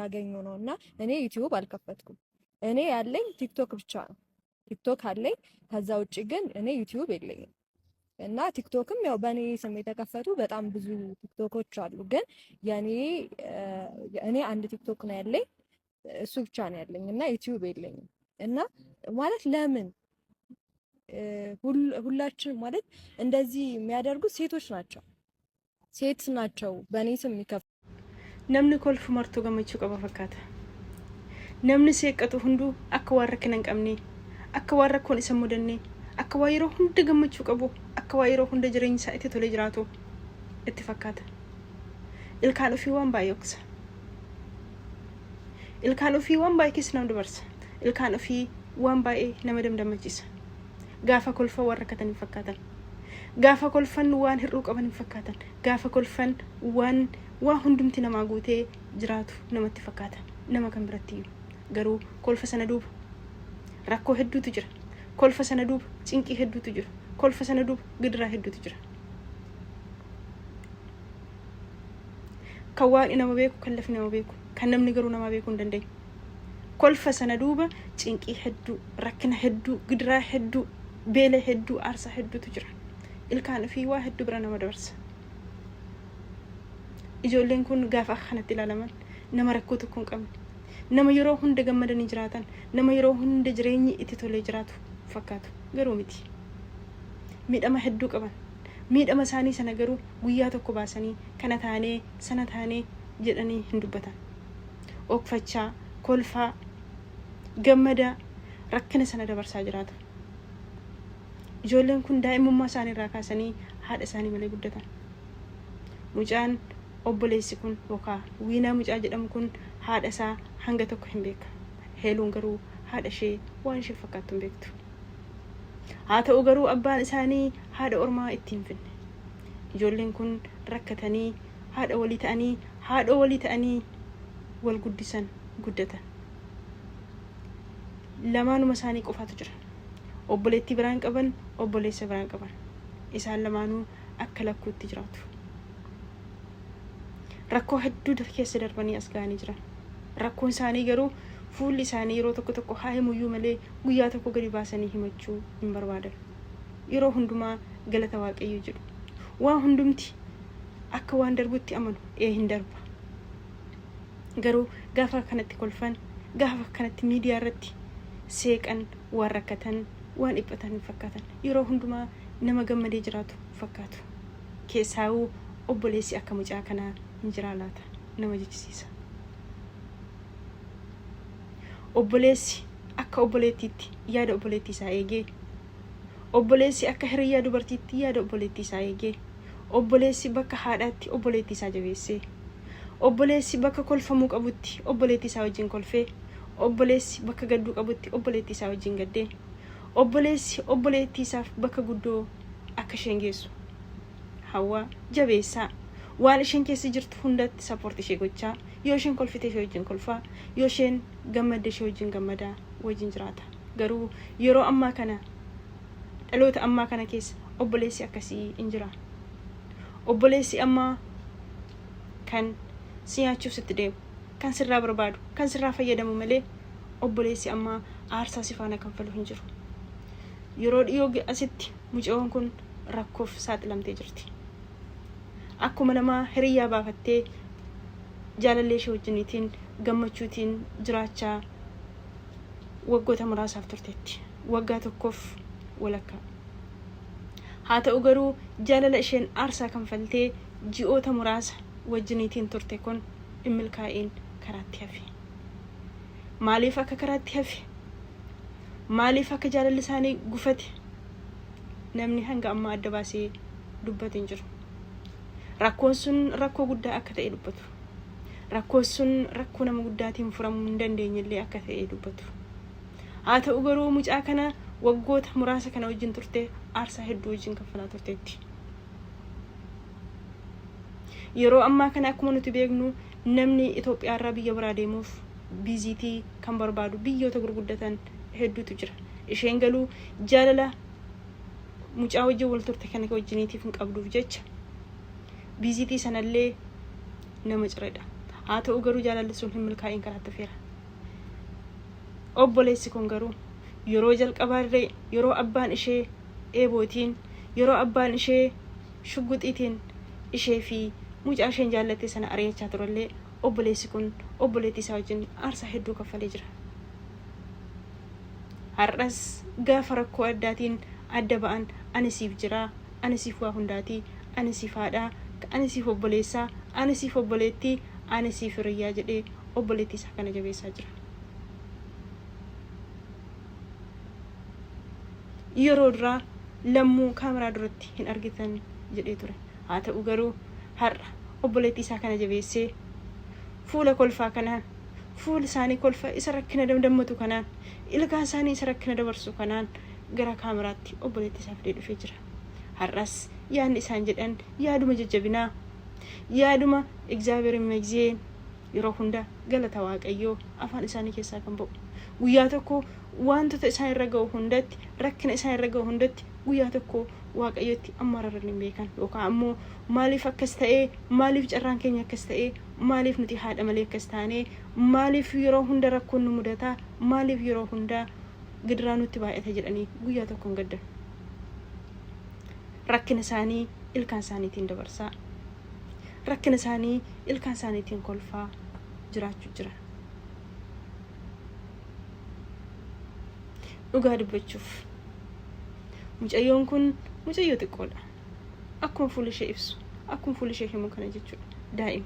እንዲያገኙ ነው። እና እኔ ዩቲዩብ አልከፈትኩም። እኔ ያለኝ ቲክቶክ ብቻ ነው። ቲክቶክ አለኝ። ከዛ ውጭ ግን እኔ ዩቲዩብ የለኝም። እና ቲክቶክም ያው በእኔ ስም የተከፈቱ በጣም ብዙ ቲክቶኮች አሉ። ግን የኔ እኔ አንድ ቲክቶክ ነው ያለኝ፣ እሱ ብቻ ነው ያለኝ እና ዩቲዩብ የለኝም። እና ማለት ለምን ሁላችን ማለት እንደዚህ የሚያደርጉት ሴቶች ናቸው፣ ሴት ናቸው በእኔ ስም የሚከፍቱ። Namni kolfu martuu gammachuu qaba fakkaata. Namni seeqqatu hunduu akka waan rakkina hin qabne, akka waan rakkoon isa mudanne, akka waan yeroo hunda gammachuu qabu, akka waan yeroo hunda jireenyi isaa itti tolee jiraatu itti fakkaata. Ilkaan ofii waan baay'ee dhoksa. Ilkaan ofii waan baay'ee keessa nama dabarsa. Ilkaan ofii waan baay'ee nama damdamachiisa. Gaafa kolfan waan rakkatan hin fakkaatan. Gaafa kolfan waan hir'uu qaban hin fakkaatan. Gaafa kolfan waan waa hundumti namaa guutee jiraatu namatti fakkaata. Nama kan biratti iyyuu. Garuu kolfa sana duuba rakkoo hedduutu jira. Kolfa sana duuba cinqii hedduutu jira. Kolfa sana duuba gidiraa hedduutu jira. Kan waaqni nama beeku, kan lafni nama beeku, kan namni garuu namaa beekuu hin dandeenye. Kolfa sana duuba cinqii hedduu, rakkina hedduu, gidiraa hedduu, beela hedduu, aarsaa hedduutu jira. Ilkaan ofii waa hedduu bira nama dabarsa. Ijoolleen kun gaafa akka kanatti ilaalaman nama rakkoo tokko hin qabne, nama yeroo hunda gammadanii jiraatan, nama yeroo hunda jireenyi itti tolee jiraatu fakkaatu. Garuu miti. Miidhama hedduu qaban. Miidhama isaanii sana garuu guyyaa tokko baasanii kana taanee sana taanee jedhanii hin dubbatan. Okfachaa, kolfaa, gammadaa rakkina sana dabarsaa jiraatu. Ijoolleen kun daa'imummaa isaanii irraa kaasanii haadha isaanii malee guddatan. Mucaan obboleessi kun yookaan Wiinaa mucaa jedhamu kun haadha isaa hanga tokko hin beeka. Heeluun garuu haadha ishee waan ishee fakkaattu hin beektu. Haa ta'u garuu abbaan isaanii haadha ormaa itti hin finne. Ijoolleen kun rakkatanii haadha walii ta'anii haadhoo walii ta'anii wal guddisan guddatan. Lamaanuma isaanii qofaatu jira. Obboleettii biraan qaban, obboleessa biraan qaban. Isaan lamaanuu akka lakkuutti jiraatu. Rakkoo hedduu keessa darbanii as ga'anii jiran. Rakkoon isaanii garuu fuulli isaanii yeroo tokko tokko haa himuyyuu malee guyyaa tokko gadi baasanii himachuu hin barbaadan. Yeroo hundumaa galata Waaqayyoo jedhu. Waa hundumti akka waan darbutti amanu ee hin darba. Garuu gaafa kanatti kolfan, gaafa kanatti miidiyaa irratti seeqan, waan rakkatan, waan dhiphatan hin fakkaatan. Yeroo hundumaa nama gammadee jiraatu fakkaatu. Keessaawuu obboleessi akka mucaa kanaa hin jiraa laata nama jechisiisa. Obboleessi akka obboleettiitti yaada obboleettii isaa eegee, obboleessi akka hiriyyaa dubartiitti yaada obboleettii isaa eegee, obboleessi bakka haadhaatti obboleettii isaa jabeessee, obboleessi bakka kolfamuu qabutti obboleettii isaa wajjin kolfee, obboleessi bakka gadduu qabutti obboleettii isaa wajjin gaddee, obboleessi obboleettii isaaf bakka guddoo akka isheen geessu hawwaa jabeessaa, waan isheen keessa jirtu hundatti support ishee gochaa, yoo isheen kolfite ishee wajjin kolfaa, yoo isheen gammadde ishee wajjin gammadaa wajjin jiraata. Garuu yeroo ammaa kana dhaloota ammaa kana keessa obboleessi akkasii hin jira. Obboleessi ammaa kan si nyaachuuf sitti deemu, kan sirraa barbaadu, kan sirraa fayyadamu malee obboleessi ammaa aarsaa si faana kanfalu hin jiru. Yeroo dhiyoo asitti mucayoon kun rakkoof saaxilamtee jirti. Akkuma namaa hiriyyaa baafattee jaalallee ishee wajjiniitiin gammachuutiin jiraachaa waggoota muraasaaf turteetti. Waggaa tokkoof walakkaa. Haa ta'u garuu jaalala isheen aarsaa kanfaltee ji'oota muraasa wajjiniitiin turte kun hin milkaa'iin karaatti hafe. Maaliif akka karaatti hafe? Maaliif akka jaalalli isaanii gufate? Namni hanga ammaa adda baasee dubbate hin jiru. Rakkoon sun rakkoo guddaa akka ta'e dubbatu. Rakkoon sun rakkoo nama guddaatiin furamuu hin dandeenye illee akka ta'e dubbatu. Haa ta'u garuu mucaa kana waggoota muraasa kana wajjin turte aarsaa hedduu wajjin kaffalaa turteetti. Yeroo ammaa kana akkuma nuti beeknu namni Itoophiyaa irraa biyya biraa deemuuf viiziitii kan barbaadu biyyoota gurguddatan hedduutu jira. Isheen galuu jaalala mucaa wajjin wal turte kana wajjiniitiif hin qabduuf jecha viiziitii sanallee nama ciredha. Haa ta'u garuu jaalalli sun hin milkaa'in karaatti hafeera. Obboleessi kun garuu yeroo jalqabaarree yeroo abbaan ishee eebootiin, yeroo abbaan ishee shugguxiitiin ishee fi mucaa isheen jaallatte sana ari'achaa turellee obboleessi kun obboleettii isaa wajjin aarsaa hedduu kaffalee jira. Har'as gaafa rakkoo addaatiin adda ba'an ani siif jiraa, ani siif waa hundaatii, ani siif haadhaa, ani siif obboleessaa, ani siif obboleettii, ani siif hiriyyaa jedhee obboleettii isaa kana jabeessaa jira. Yeroo duraa lammuu kaameraa duratti hin argitan jedhee ture. Haa ta'u garuu har'a obboleettii isaa kana jabeessee fuula kolfaa kanaan, fuula isaanii kolfa isa rakkina damdammatu kanaan, ilkaan isaanii isa rakkina dabarsu kanaan gara kaameraatti obboleettii isaa fidee dhufee jira. Har'as yaadni isaan jedhan yaaduma jajjabinaa, yaaduma Egzaabeer Immeegzeen yeroo hunda galata Waaqayyoo afaan isaanii keessaa kan ba'u. Guyyaa tokko wantoota isaan irra ga'u hundatti, rakkina isaan irra ga'u hundatti guyyaa tokko Waaqayyotti amma hin beekan, yookaan ammoo maaliif akkas ta'ee, maaliif carraan keenya akkas ta'ee, maaliif nuti haadha malee akkas taanee, maaliif yeroo hunda rakkoon nu mudataa, maaliif yeroo hunda gidiraa nutti baay'ata jedhanii guyyaa tokko hin gaddan. Rakkina isaanii ilkaan isaaniitiin dabarsaa, rakkina isaanii ilkaan isaaniitiin kolfaa jiraachuu jiran. Dhugaa dubbachuuf mucayyoon kun mucayyoo xiqqoodha. Akkuma fuulli ishee ibsu, akkuma fuulli ishee himu kana jechuudha. Daa'ima.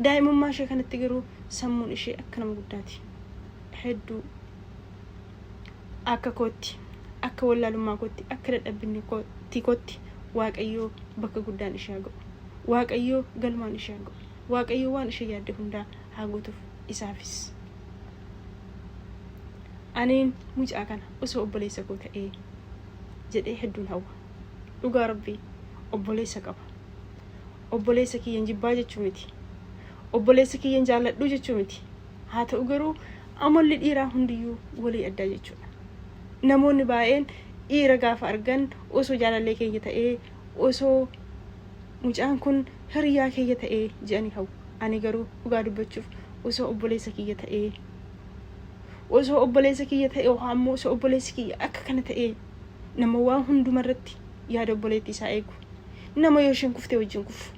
Daa'imummaa ishee kanatti garuu sammuun ishee akka nama guddaati. Hedduu akka kootti, akka wallaalummaa kootti, akka dadhabbinni kootti Waaqayyoo bakka guddaan ishee haa ga'u. Waaqayyoo galmaan ishee haa ga'u. Waaqayyoo waan ishee yaadde hundaa haa guutuuf isaafis. Aniin mucaa kana osoo obboleessa koo ta'ee jedhee hedduun hawwa. Dhugaa Rabbii obboleessa qaba. Obboleessa kiyyan jibbaa jechuu miti. Obboleessa kiyyan jaalladhuu jechuu miti. Haa ta'u garuu amalli dhiiraa hundiyyuu walii addaa jechuudha. Namoonni baay'een dhiira gaafa argan osoo jaalallee keenya ta'ee, osoo mucaan kun hiriyaa keenya ta'ee jedhanii hawwu. Ani garuu dhugaa dubbachuuf osoo obboleessa kiyya ta'ee, osoo obboleessa kiyya ta'e, yookaan ammoo osoo obboleessi kiyya akka kana ta'ee, nama waan hundumarratti yaada obboleettii isaa eegu, nama yoo isheen kuftee wajjin kufu,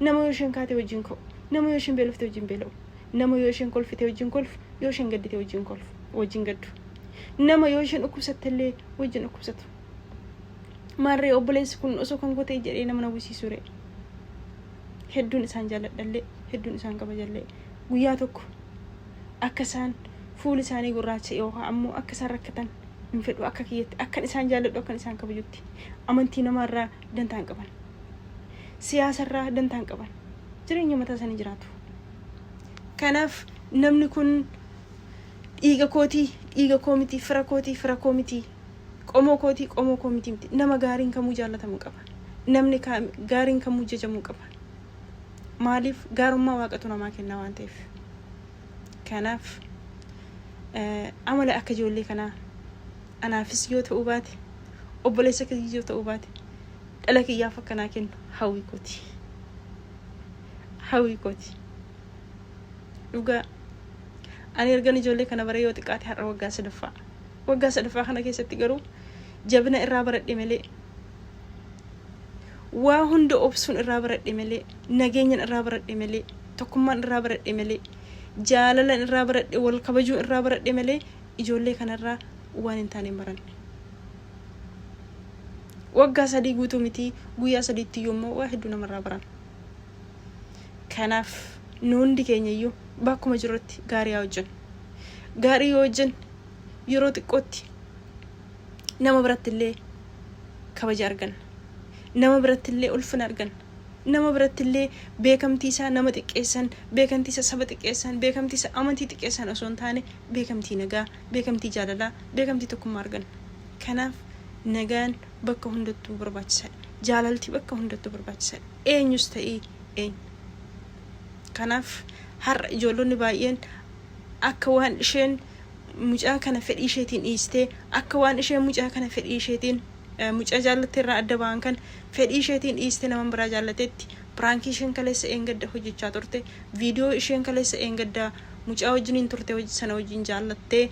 nama yoo isheen kaatee wajjin ka'u, nama yoo isheen beeloftee wajjin beela'u, nama yoo isheen kolfite wajjin kolfu, yoo isheen gaddite wajjin kolfu, wajjin gaddu, nama yoo isheen dhukkubsatte illee wajjin dhukkubsatu. Maarree obboleessi kun osoo kan koo ta'e jedhee nama nawwisiisu ree. Hedduun isaan jaalladhallee, hedduun isaan kabajallee, guyyaa tokko akka isaan fuuli isaanii gurraacha yookaan ammoo akka isaan rakkatan hin fedhu. Akka kiyyatti, akkan isaan jaalladhu, akkan isaan kabajutti, amantii namaarraa dantaa hin qaban, siyaasarraa dantaa hin qaban, jireenya mataa isaanii jiraatu. Kanaaf namni kun dhiiga kootii, dhiiga koo miti, fira kootii, fira koo miti, qomoo kootii, qomoo koo miti miti. Nama gaariin kamuu jaallatamuu qaba. Namni gaariin kamuu jajamuu qaba. Maaliif? Gaarummaa Waaqatu namaa kenna waan ta'eef. Kanaaf amala akka ijoollee kanaa anaafis yoo ta'uu baate, obboleessa kiyya yoo ta'uu baate, dhala kiyyaaf akkanaa kennu hawwii kooti. Hawwii kooti. Dhugaa ani ergan ijoollee kana bara yoo xiqqaate har'a waggaa sadaffaa. Waggaa sadaffaa kana keessatti garuu jabina irraa baradhe malee, waa hunda obsuun irraa baradhe malee, nageenyan irraa baradhe malee, tokkummaan irraa baradhe malee, jaalalan irraa baradhe, wal kabajuu irraa baradhe malee, ijoollee kanarraa waan hin taane hin baranne. Waggaa 3 guutuu miti, guyyaa 3tti iyyuu immoo waa hedduu namarraa baran. Kanaaf nu hundi keenya iyyuu bakkuma jirrutti gaarii haa hojjennu. Gaarii yoo hojjenne yeroo xiqqootti nama biratti illee kabaja arganna. Nama biratti illee ulfina arganna. Nama biratti illee beekamtii isaa nama xiqqeessan, beekamtii isaa saba xiqqeessan, beekamtii isaa amantii xiqqeessan osoo hin taane, beekamtii nagaa, beekamtii jaalalaa, beekamtii tokkummaa arganna. Kanaaf nagaan bakka hundattuu barbaachisaadha. Jaalalti bakka hundattuu barbaachisaadha. Eenyus ta'ii eenyu. Kanaaf har'a ijoollonni baay'een akka waan isheen mucaa kana fedhii isheetiin dhiistee, akka waan isheen mucaa kana fedhii isheetiin, mucaa jaallatte irraa adda ba'an kan fedhii isheetiin dhiistee nama biraa jaallatetti Piraankii isheen kaleessa eengadda hojjechaa turte, viidiyoo isheen kaleessa eengadda mucaa wajjiniin turte sana wajjin jaallattee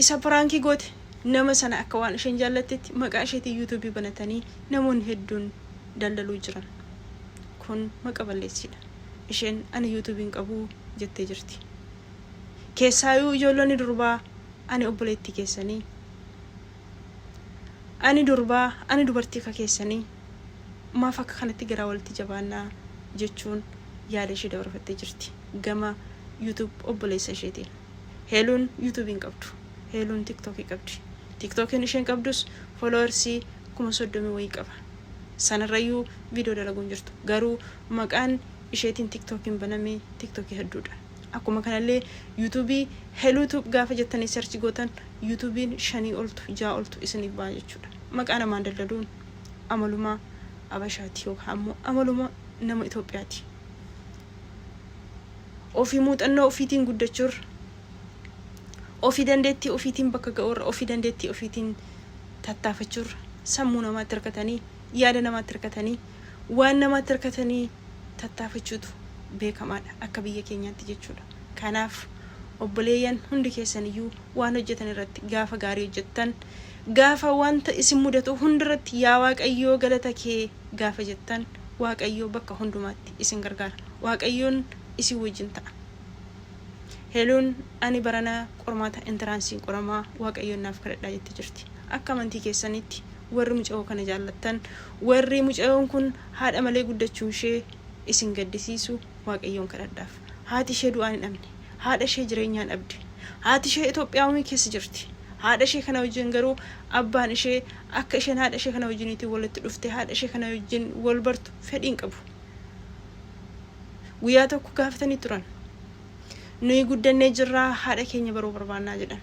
isa piraankii goote nama sana akka waan isheen jaallattetti maqaa isheetiin yuutuubii banatanii namoonni hedduun daldaluu jiran. Kun maqa balleessiidha. Isheen ani yuutuubii hin qabu jettee jirti. Keessaayuu ijoollonni durbaa ani obboleettii keessanii ani durbaa ani dubartii akka keessanii maaf akka kanatti garaa walitti jabaannaa jechuun yaada ishee dabarfattee jirti gama YouTube obboleessa isheetiin. Heeluun YouTube hin qabdu. Heeluun TikTokii qabdi. TikTokiin isheen qabdus followersii 30,000 wayii qaba. Sanarrayyuu viidiyoo dalaguun jirtu. Garuu maqaan isheetiin TikTokiin baname TikTokii hedduudha. Akkuma kanallee yuutuubii Heluu Tube gaafa jettanii search gootan yuutuubiin shanii oltu ja'a oltu isiniif ba'a jechuudha. Maqaa namaan daldaluun amaluma Abashaati yookaan ammoo amaluma nama Itoophiyaati. Ofii muuxannoo ofiitiin guddachuurra, ofii dandeettii ofiitiin bakka ga'uurra, ofii dandeettii ofiitiin tattaafachuurra sammuu namaatti hirkatanii, yaada namaatti hirkatanii, waan namaatti hirkatanii tattaafachuutu beekamaadha akka biyya keenyaatti jechuudha. Kanaaf obboleeyyan hundi keessan iyyuu waan hojjetan irratti gaafa gaarii hojjettan, gaafa wanta isin mudatu hundarratti yaa Waaqayyoo galata kee gaafa jettan Waaqayyoo bakka hundumaatti isin gargaara. Waaqayyoon isin wajjin ta'a. Heluun ani barana qormaata entiraansiin qoramaa Waaqayyoon naaf kadhadhaa jette jirti. Akka amantii keessanitti warri mucayoo kana jaallattan, warri mucayoon kun haadha malee guddachuun ishee isin gaddisiisu Waaqayyoon kadhadhaaf. Haati ishee du'aan hin dhabne. Haadha ishee jireenyaan dhabde. Haati ishee Itoophiyaawumii keessa jirti. Haadha ishee kana wajjin garuu abbaan ishee akka isheen haadha ishee kana wajjiniitiin walitti dhufte haadha ishee kana wajjin wal bartu fedhii hin qabu. Guyyaa tokko gaafatanii turan. Nuyi guddannee jirraa haadha keenya baruu barbaannaa jedhan.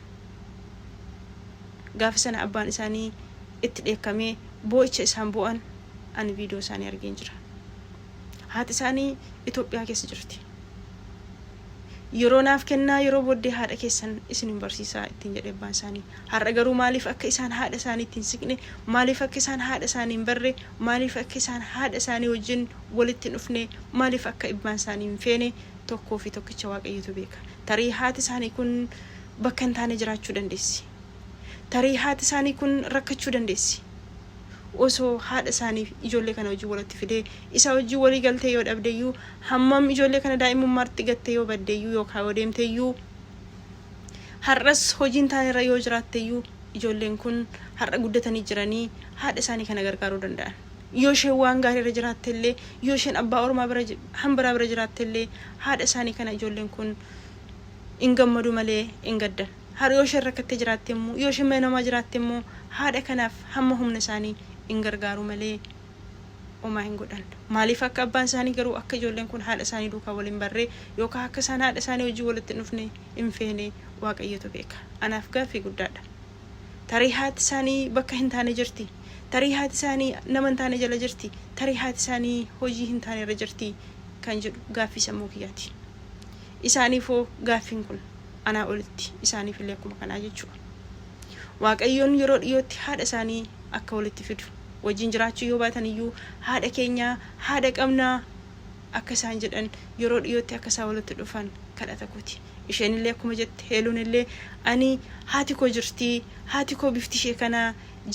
Gaafa sana abbaan isaanii itti dheekkamee boo'icha isaan boo'an ani viidiyoo isaanii argeen jira. Haati isaanii Itoophiyaa keessa jirti. Yeroo naaf kennaa yeroo booddee haadha keessan isin hin barsiisaa ittiin jedhe abbaan isaanii. Har'a garuu maaliif akka isaan haadha isaaniitti hin siqne, maaliif akka isaan haadha isaanii hin barre, maaliif akka isaan haadha isaanii wajjin walitti hin dhufne, maaliif akka ibbaan isaanii hin feene tokkoo fi tokkicha Waaqayyotu beeka. Tarii haati isaanii kun bakka hin taane jiraachuu dandeessi. Tarii haati isaanii kun rakkachuu dandeessi. Osoo haadha isaanii ijoollee kana wajjin walitti fidee isa wajjin walii galtee yoo dhabdeyyuu hammam ijoollee kana daa'imummaatti gattee yoo baddeyyuu yookaan yoo deemteyyuu har'as hojiin taanerra yoo jiraatteyyuu ijoolleen kun har'a guddatanii jiranii haadha isaanii kana gargaaruu danda'an. Yoo isheen waan gaarii irra jiraatte illee yoo isheen abbaa ormaa bira hambiraa bira jiraatte illee haadha isaanii kana ijoolleen kun in gammadu malee in gaddan. Har yoo isheen rakkattee jiraatte immoo, yoo isheen mana namaa jiraatte immoo haadha kanaaf hamma humna isaanii in gargaaru malee homaa hin godhan. Maaliif akka abbaan isaanii garuu akka ijoolleen kun haadha isaanii duukaa wal hin barree yookaan akka isaan haadha isaanii wajjin walitti hin dhufne hin feene Waaqayyotu beeka. Anaaf gaaffii guddaadha. Tarii haati isaanii bakka hin taane jirti. Tarii haati isaanii nama hin taane jala jirti. Tarii haati isaanii hojii hin taane irra jirti kan jedhu gaaffii sammuu kiyyaati. Isaaniifoo gaaffiin kun anaa olitti isaaniif illee akkuma kanaa jechuudha. Waaqayyoon yeroo dhiyootti haadha isaanii akka walitti fidu wajjin jiraachuu yoo baatan iyyuu haadha keenyaa haadha qabnaa akka isaan jedhan yeroo dhiyootti akka isaan walitti dhufan kadhata kooti. Isheen illee akkuma jette Heeluun illee ani haati koo jirti haati koo bifti ishee kana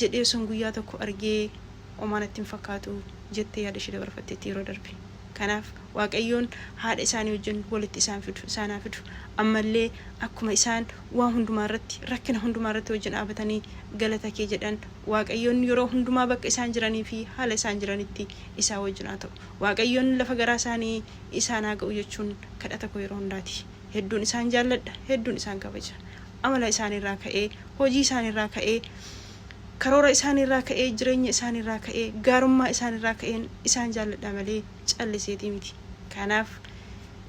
jedhee osoon guyyaa tokko argee homaa natti hin fakkaatu jettee yaada ishee dabarfatteetti yeroo darbe. Kanaaf Waaqayyoon haadha isaanii wajjin walitti isaan fidu isaan haa fidu. Ammallee akkuma isaan waa hundumaa irratti rakkina hundumaa irratti wajjin dhaabatanii galata kee jedhan Waaqayyoon yeroo hundumaa bakka isaan jiranii fi haala isaan jiranitti isaan wajjin haa ta'u. Waaqayyoon lafa garaa isaanii isaan haa ga'u jechuun kadhata koo yeroo hundaati. Hedduun isaan jaalladha, hedduun isaan kabaja. Amala isaaniirraa ka'ee, hojii isaaniirraa ka'ee, karoora isaaniirraa ka'ee, jireenya isaaniirraa ka'ee, gaarummaa isaaniirraa ka'een isaan jaalladha malee calliseetii miti. Kanaaf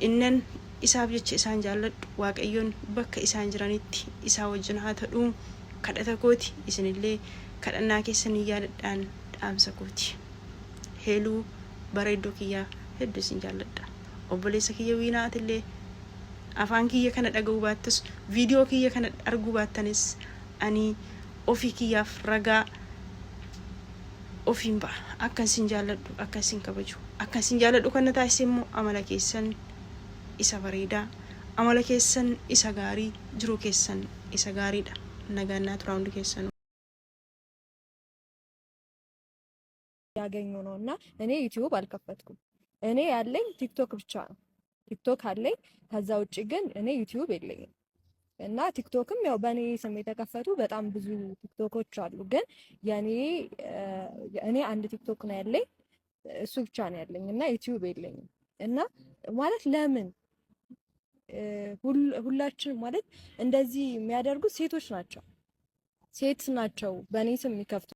innan isaaf jecha isaan jaalladhu Waaqayyoon bakka isaan jiranitti isaa wajjin haa ta'u kadhata kooti isinillee kadhannaa keessanii yaadadhaan dhaamsa kooti. Heeluu bareedduu kiyyaa hedduu isin jaalladha. Obboleessa kiyya wiinaa atillee afaan kiyya kana dhaga'uu baattus viidiyoo kiyya kana arguu baattanis ani ofii kiyyaaf ragaa Ofiin ba'a. Akkan sin jaalladhu, akkan sin kabaju, akkan sin jaalladhu kan na taasise immoo amala keessan isa bareedaa, amala keessan isa gaarii, jiruu keessan isa gaariidha. Nagaan naa turaa hundi keessanuu. ያገኙ ነው እና እኔ ዩቲዩብ አልከፈትኩም። እኔ ያለኝ ቲክቶክ ብቻ ነው። ቲክቶክ አለኝ። ከዛ ውጭ ግን እኔ ዩቲዩብ የለኝም። እና ቲክቶክም ያው በእኔ ስም የተከፈቱ በጣም ብዙ ቲክቶኮች አሉ። ግን የኔ እኔ አንድ ቲክቶክ ነው ያለኝ፣ እሱ ብቻ ነው ያለኝ እና ዩቲዩብ የለኝም። እና ማለት ለምን ሁላችን ማለት እንደዚህ የሚያደርጉት ሴቶች ናቸው፣ ሴት ናቸው በእኔ ስም የሚከፍቱ።